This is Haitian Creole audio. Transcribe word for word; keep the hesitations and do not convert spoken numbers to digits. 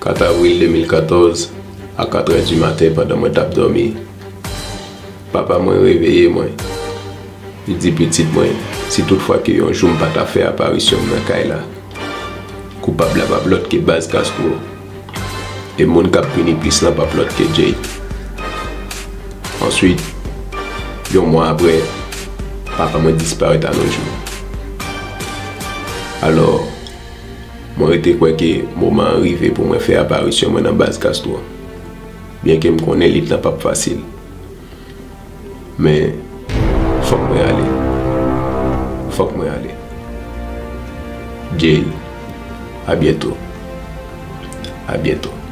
Kat avril de mil katòz, a katrè di maten, pandan mwen t ap dòmi, papa mwen reveye mwen. Li di pitit mwen, si toutfwa ke yon jou m pa ta fè aparisyon m nan kay la, koupab la p ap lòt ke Baz Castro. E moun k ap pini plis lan p ap lòt ke Jay. Answit, yon mwa apre, papa mwen disparèt a nos jours. Alò, mwen rete kwè ke moman an rive pou mwen fè aparisyon mwen nan Baz Castro. Byenke m konnen lit lan p ap fasil. Men, fòk mwen ale. Fòk mwen ale. Jay, a byento. A byento.